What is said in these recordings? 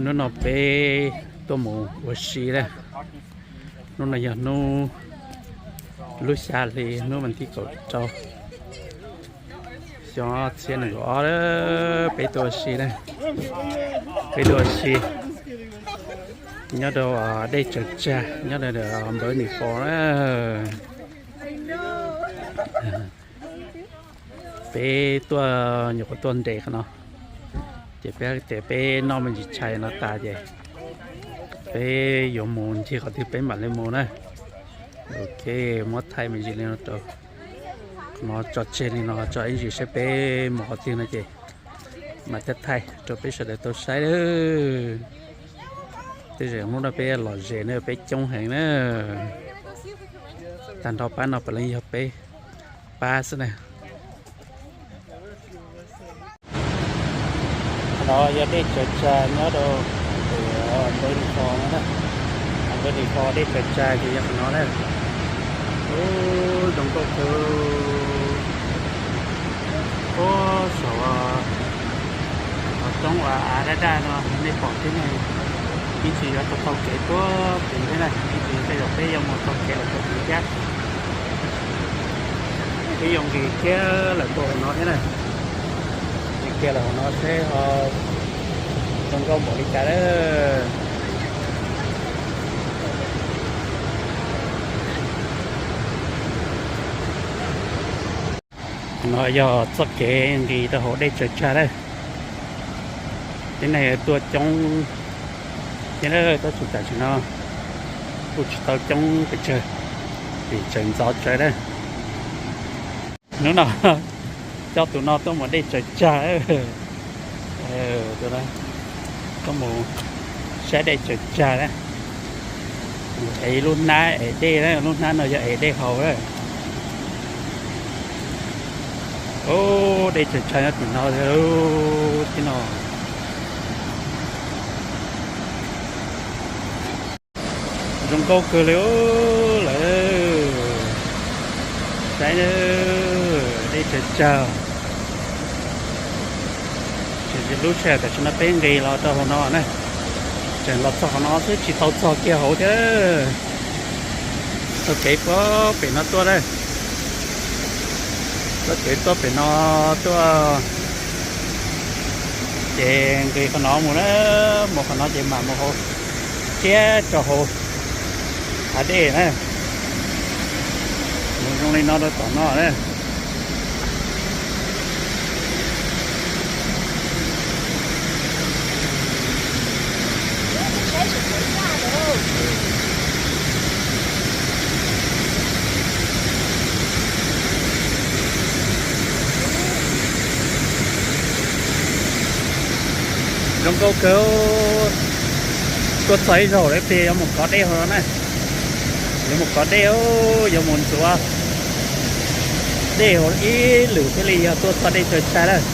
Hnub no peb tuaj mus ua si na. Hnub no yog hnub lub xya hli, hnub vas thib kaum rau, xyoo ob txhiab nees nkaum ob, peb tuaj ua si na. Peb tuaj ua si nyob rau dej tsaws tsag nyob rau Npawv Nis Fos na. Peb tuaj nyuam qhuav tuaj nres qhov no, ces peb tias peb noj me ntsis tshais no tas ces peb yuav mus ncig qhov twg peb mam li mus na. Ok, muab thaij me ntsis li no rau, qhov no tso tseg li no tso ib ntsis saib peb mus qhov twg no ces mam thiaj thaij rau peb sawv daws tau saib. Tej zaum hnub no peb lom zem na, peb coob heev na. Tag nrho pab no puav leej yog peb pab xwb na. Qhov no yog dej tsaws tsag nyob rau Npawv Nis Fos no na. Npawv Nis Fos dej tsaws tsag ces yog qhov no na. Ub, zoo nkauj kawg. Puag saum qhov roob uas av daj daj no nej pom thiab ne. Ib ntsis yuav tau taug kev puag pem thiab na, ib ntsis tej zaum peb yuav mus taug kev lawm puag pem thiab. Peb yuav nqis kiag lawm puag hauv no thiab na. Nqis kiag lawm hauv no seb ho zoo nkauj npaum li cas lawm. No yog txoj kev nqis rau hauv dej tsaws tsag lawm. Tib neeg tuaj coob thiab, tab sis tam sim no kuj tsis tau coob pes tsawg, vim tseem ntxov tsawv lawm. Hnub no coj tus no tuaj mus dej tsaws tsag, tuaj mus saib dej tsaws tsag na. Ev lub hnab ev dej na, lub hnab no yog ev dej haus na. Dej tsaws tsag nyob tim no, tim no zoo nkauj kawg li lawm. Saib dej tsaws tsag. Lub sij hawm tam sim no peb nqis los rau hauv no na, tseem los txog qhov no xwb tsis tau txog kiag hauv thiab. Taug kev puag pem no tuaj na, taug kev tuaj pem no tuaj, ces nqis qhov no mus na, mus qhov no ces mam mus hauv, thiab rau hauv hav dej na. Mus zoo li no rau tom no na. Zoo nkauj kawg. Tuaj txog ib zaug lawm, peb yuav mus kov dej hauv no na. Yuav mus kov dej, yuav mus ntxuav dej hauv ib lwm thiaj li yog tuaj txog dej tsaws tsag lawm.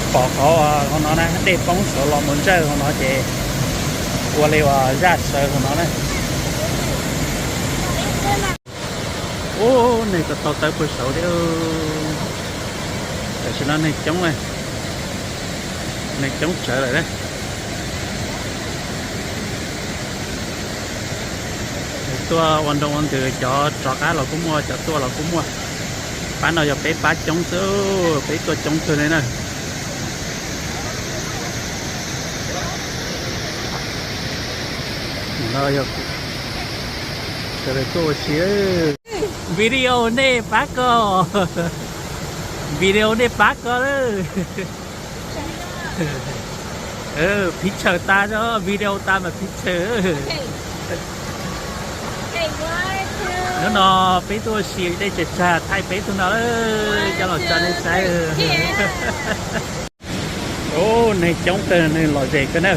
Pom qhov hauv no na, dej poob saud los mus ntsawj hauv no ces ua li uas zaj sawv hauv no na. Ub, neeg tau tau tawv puag saud thiab. Tam sim no neeg coob, neeg coob tsawv lawm na. Tuaj ua nroo ua ntws, cov rov qab los kuj muaj, cov tuaj los kuj muaj. Pab no yog peb pab coob xwb, peb tuaj coob kawg li na. No yog sawv daws tuaj ua si. Video nej pab ko, video nej pab ko lawm. Picture tas, video tas mas picture. Hnub no peb tuaj ua si dej tsaws tsag, thaij peb tug no lawm coj los tso nej saib. Ub, neeg coob kawg, neeg lom zem kawg na.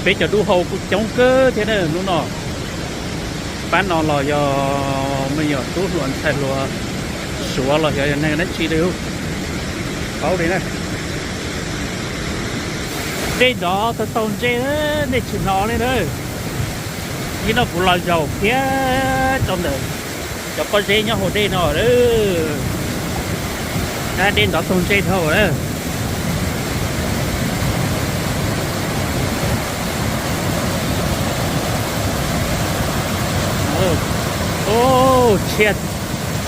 Peb cov dub hau kuj coob kawg thiab na hnub no. Pab no los yog me nyuam tub hluas ntxhais hluas Tsuav los xyov yog neeg dab tsi li, paub li na. Dej nrov tau taug ntsej, nej tsis hnov li na. Ib no kuv los zaum kiag rau ntawm cov pob zeb nyob hauv dej no lawm. Dej nrov taug ntsej dhau lawm.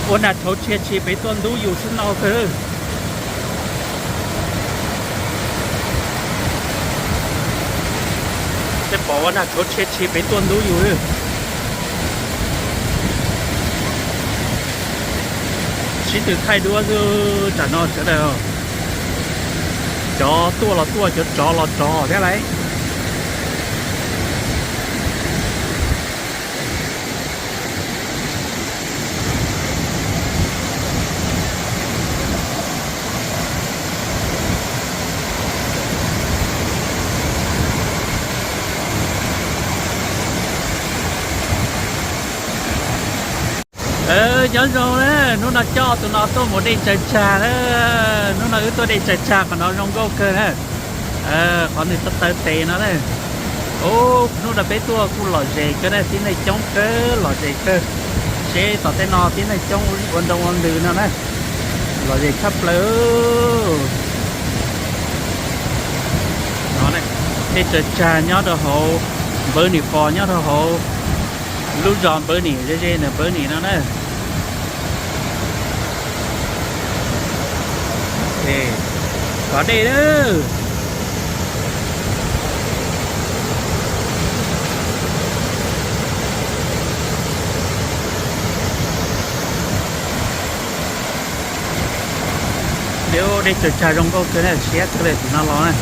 Ua nag tshauv tshia tshis pem tuaj ntub yus xwb no kawg. Tej pom ua nag tshauv tshia tshis pem tuaj ntub yus. Sib tw thaij duab xwb tsam no sawv daws. Cov tuaj los tuaj, cov tsov los tsov thiab lauj. Nyob zoo na, hnub no coj tus no tuaj mus dej tsaws tsag na. Hnub no wb tuaj dej tsaws tsag qhov no zoo nkauj kawg na. Qhov nws taw taw tes no na. Ub, hnub no peb tuaj kuj lom zem kawg na, tib neeg coob kawg, lom zem kawg. Seb tom tej no tib neeg coob ua ntoo ua ntws no na. Lom zem tshaj plaws. No, dej tsaws tsag nyob rau hauv Npawv Nim Pos, nyob rau hauv lub zos Npawv Nim, ze ze ntawm Npawv Nim no na. Kov dej na. Dej tsaws tsag zoo nkauj kawg na, siab kawg li tus no los na.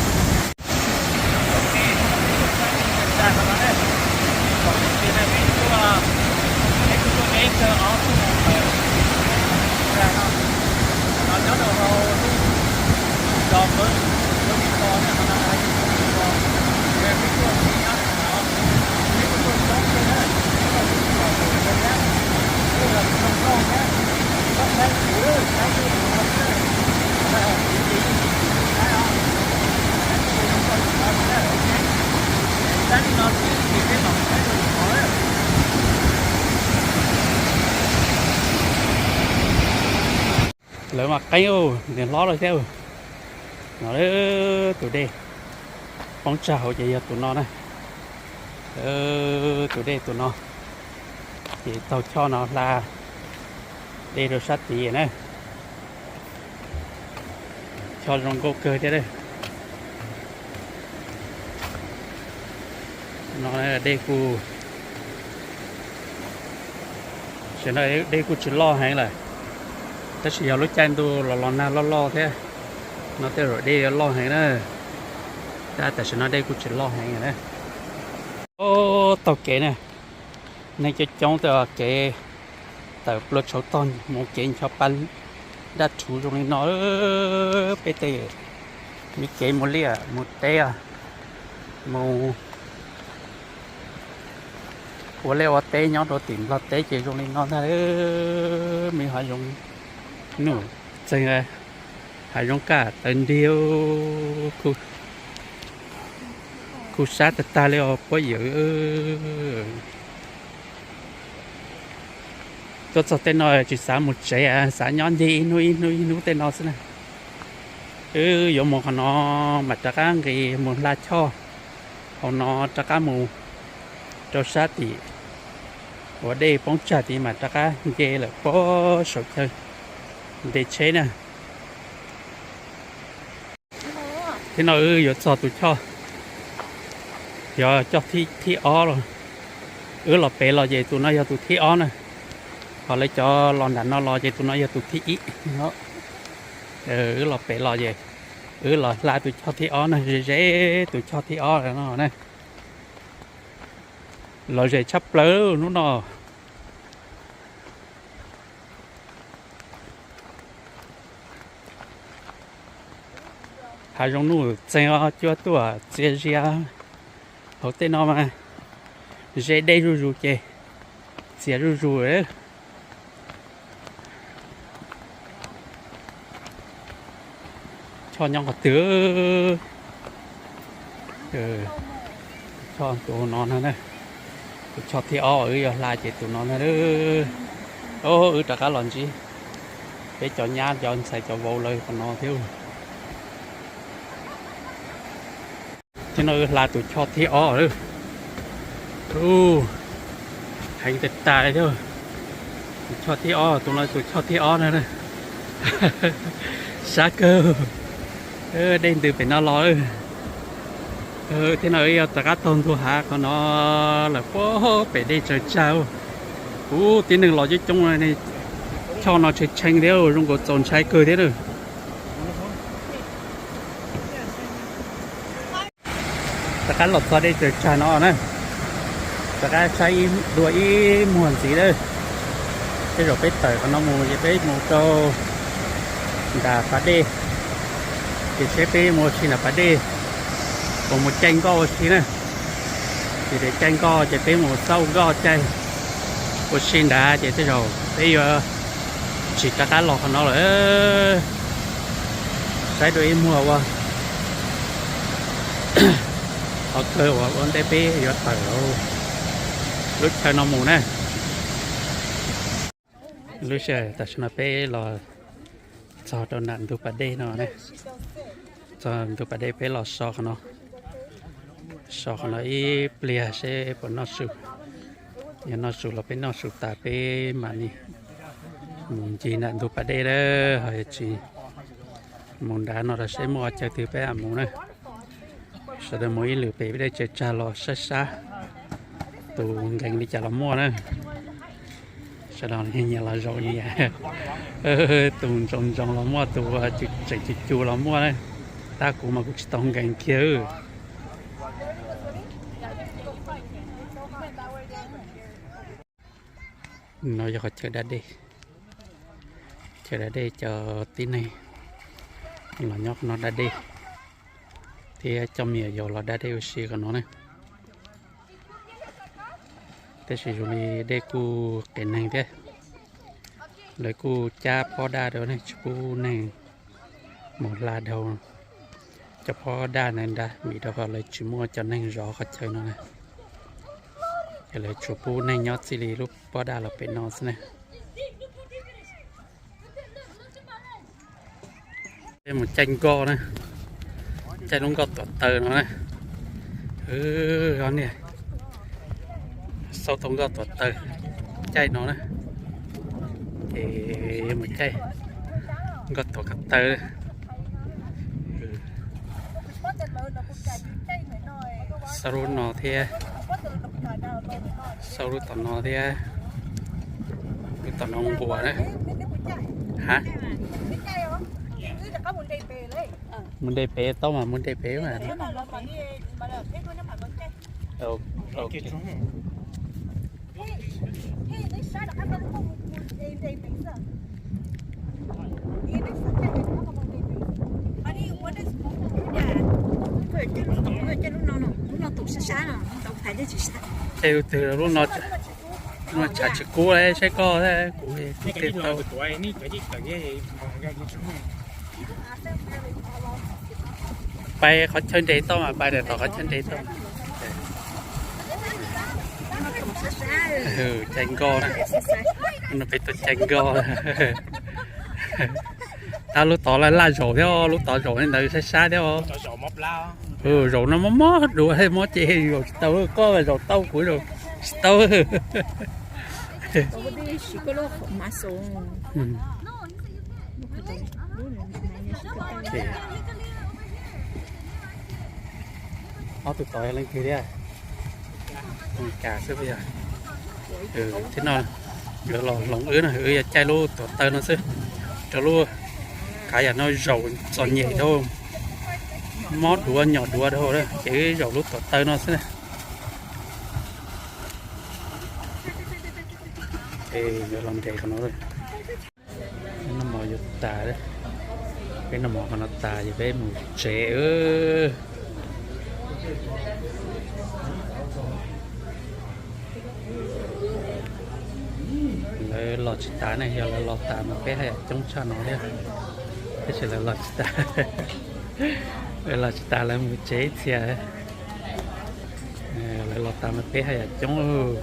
Lawv mas qeeb, nws hlob lawm thiab. No, tus dej poob tsag hauv ces yog tus no na. Tus dej tus no, ces taug choj no hla dej rau sab tid na. Choj zoo nkauj kawg thiab. No dej kuj, tam sim no dej kuj tsis loj heev lawm, tab sis yog lub caij ntuj los los nag loj loj thiab no tej zaum dej yuav loj heev na. Tab tam sim no dej kuj tsis loj heev na. Taug kev na, neeg coob coob tej kev tawm plua tshauv tog mus kev ncho pa daj rhuv zoo li no. Peb tej kev mus liaj mus teb, mus ua liaj ua teb nyob rau tim Nplog teb ces zoo li no ntag. Me hav zoov nuj txeeg, hav zoov kaj tawv nrig, khu sab tag tag li os puab yawm. Tuaj txog tej no tsis xav mus tsev, xav nyob ncig ib hnub ib hnub ib hnub tej no xwb na. Wb yuav mus qhov no mas rov qab nqis mus hla choj hauv no rov qab mus rau sab tim uas dej poob tsag tid mas rov qab nce lawm puag saum chaw nte tsheb na. Thiab no wb yuav txog tus choj, yog choj thib ob los. Wb los pem los ces tus no yog tus thib ob na. Ho lawv cov los nram no los ces tus no yog tus thib ib. Wb los pem los ces wb los hla tus choj thib ob na, ze ze tus choj thib ob no na. Lom zem tshaj plaws hnub no. Hav zoov nuj txeeg os, cua tuaj txias zias hauv tej no mas ze dej zuj zus ces txias zuj zus. Choj nyob qhov twg? Choj tus no na, tus choj thib ob wb yuav hla ces tus no na. Wb rov qab los ntsib peb cov nyab cov ntxhais cov vauv lawv qhov no thiab. Thiab no wb hla tus choj thib ob lawm. Heev tas tas li thiab. Tus choj thib ob, tus no tus choj thib ob na. Sab kawg. Dej ntws pem no los. Thiab no wb yuav rov qab taug ntu hav qhov no lawm puag pem dej tsaws tsag. Kuv tib neeg los coob coob, choj no tshee tshee thiab zoo nkaus txaus ntshai kawg thiab na. Rov qab los txog dej tsaws tsag no na, rov qab saib dua ib muag ntxiv lawm. Tej zaum peb tawm qhov no mus ces peb mus rau nram pas dej, ces seb peb mus ua si nram pas dej, puas mus caij nkoj ua si na. Ces caij nkoj ces peb mus xauj nkoj caij ua si nrad ces tej zaum peb yuav tsis rov qab los qhov no lawm. Saib dua ib muag ua qhov kawg uas ua ntej peb yuav tawm lub chaw no mus na. Lub sij hawm tam sim no peb los txog rau nram ntug pas dej no, txog ntug pas dej peb los so qhov no, so qhov no ib pliag seb puas noj su. Yog noj su los peb noj su tas peb mam li mus ncig nram ntug pas dej lawm, ho yog tsis mus nrad no los seb muaj qhov chaw twg peb mam mus na. Sawv daws mus ib lwm pem dej tsaws tsag los sab sab, tus nkees li cas los muaj na. Sawv daws nyias los zaum nyias, tus ntsoos ntsoos los muaj, tus tseem cus cus los muaj na. Tab kuv mas kuv tsis tau nkees kiag. No yog qhov chaw da dej, chaw da dej cov tib neeg los nyob qhov no da dej, thiab coj me nyuam yaus los da dej ua si qhov no na. Tab sis zoo li dej kuj qias neeg thiab, lawv kuj cab pob daj rau ne, tsis pub neeg mus hla dhau cov pob daj ntawd nrad, vim rau qhov lawv tsis muaj cov neeg zov qhov chaw no na. Ces lawv tsuas pub neeg nyob txij li lub pob daj los pem no xwb na. Peb mus caij nkoj na, caij lub nkoj tuam taw no na. Ob niag xauj tau nkoj tuam taw caij no na, ces mus caij nkoj tuam ko taw. Xauj lub no thiab, xauj lub tom no thiab, lub tom no nquas na. Ha, mus nte pem tau mas mus nte pem mas. Caij lub twg lub no, lub no tshav tsis kub li saib koj, kuv kuv tau. Pais qhov chaw nres tau mas, pais tom qhov chaw nres tau. Caij nkoj na, no peb tuaj caij nkoj. Tab lub tod laj laj zaum thiab, lub tod zaum li ntawd sab sab thiab. Zaum no mob mob dua, mob ces zaum tsis tau, koj zaum tau kuv zaum tsis tau. Ob tug tod yog leej twg thiab? Kas xwb puas yog? Thiab no nkawd los hloov wb no, wb yuav caij lub tuam taw no xwb, rau lub kav yam no zaum txom nyem dhau, mob duav nyom duav dhau, ces wb zaum lub tuam taw no xwb na. Nkawd los nres qhov no. Noj mov yuav tas, peb noj mov qhov no tas ces peb mus tsev. Lawv los tsis tas ne, yog lawv los tas mas peb haj yam coob tshaj no thiab. Tab sis lawv los tsis tas, lawv los tsis tas, lawv mus tsev ib txhia. Lawv los tas mas peb haj yam coob.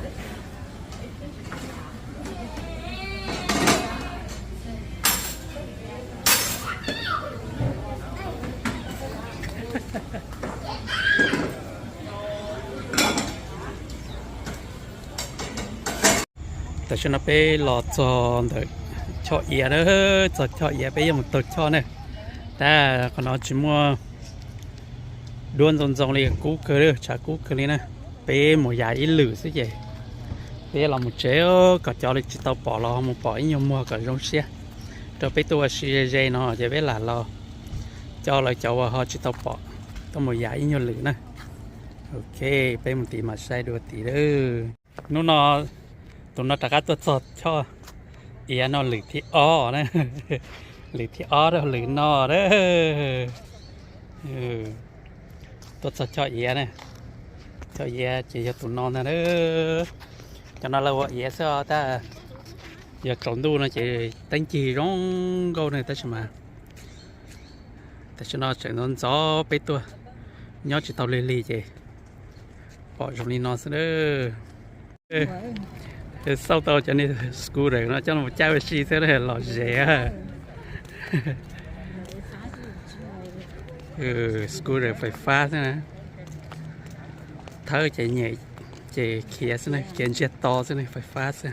Tam sim no peb los txog ntawm choj iav na, txog choj iav peb yuav mus taug choj na. Tab qhov no tsis muaj duab ntxoov ntxoo li, kub kawg, tshav kub kawg li na. Peb mus yam ib lwm xwb ces peb los mus tsev, kom cov uas tsis tau pom los ho mus pom ib nyuag muag kom zoo siab. Rau peb tuaj ua si ze ze no ces peb lam los coj lawv cov uas ho tsis tau pom tuaj mus yam ib nyuag lwm na. Ok, peb mus tid mas saib dua tid lawm. Hnub no tus no rov qab tuaj txog choj iav no lwm thib ob na. Lwm thib ob rau lwm no na. Tuaj txog choj iav na. Choj iav ces yog tus no ntag. Cov no lawv ua iav xwb os, tab yog tsaus ntuj no ces teeb cig zoo nkauj ne, tab sis mas tam sim no tseem ntxov ntxov peb tuaj nyob tsis tau lig lig ces pom zoo li no xwb na. Xauj tau cov niag scooter no coj los caij ua si xwb los zem. Scooter fais fab xwb na. Thawb ces nyem ces khiav xwb na, khiav ntsiag to xwb na, fais fab xwb.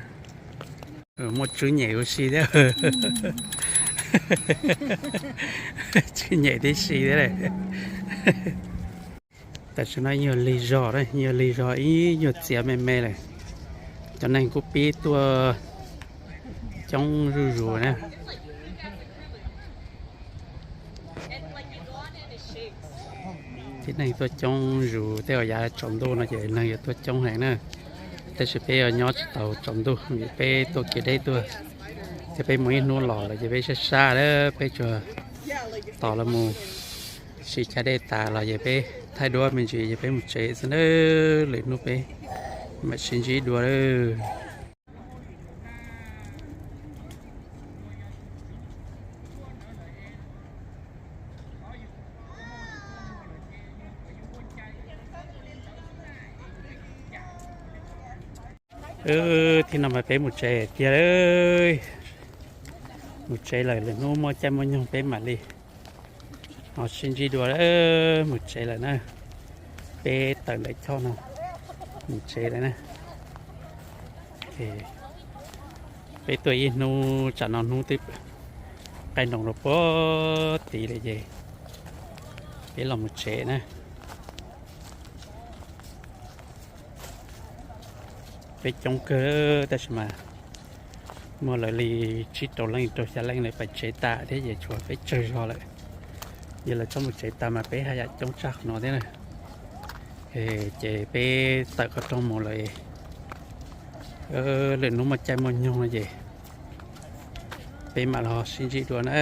Muaj tswb nyem ua si thiab. Tswb nyem tib si thiab. Tam sim no nyuag lig zog, nyuag lig zog ib nyuag txiav me me lawm. Cov neeg kuj pib tuaj coob zuj zus na. Tib neeg tuaj coob zus, tej uas yav tsaus ntuj no ces neeg yuav tuaj coob heev na. Tab sis peb yuav nyob tsis tau tsaus ntuj vim peb tuaj kev deb tuaj, ces peb mus ib hnub los lawm ces peb sab sab lawm, peb tsuas tos lawv mus siv chaw dej tas los ces peb thaij duab me ntsis ces peb mus tsev xwb na. Lwm hnub peb mam sib ntsib dua lawm. Thib no mas peb mus tsev tiag lawm. Mus tsev lawm, lwm hnub muaj caij muaj nyoog peb mam li ho sib ntsib dua. Mus tsev lawm na, peb tawm ntawm choj no mus tsev lawm na. Peb tuaj ib hnub tsam no hnub twb qaij nroos rau puag tid lawm ces peb los mus tsev na. Peb coob kawg tab sis mas muaj lawv li tsib rau leej rau xya leej lawv pais tsev tas thiab ces tshuav peb tsawg zog lawm. Yog lawv txhob mus tsev tas mas peb haj yam coob tshaj qhov no thiab na. Ces peb tawm qhov rooj mus lawm. Lwm hnub muaj caij muaj nyoog no ces peb mam los sib ntsib dua na.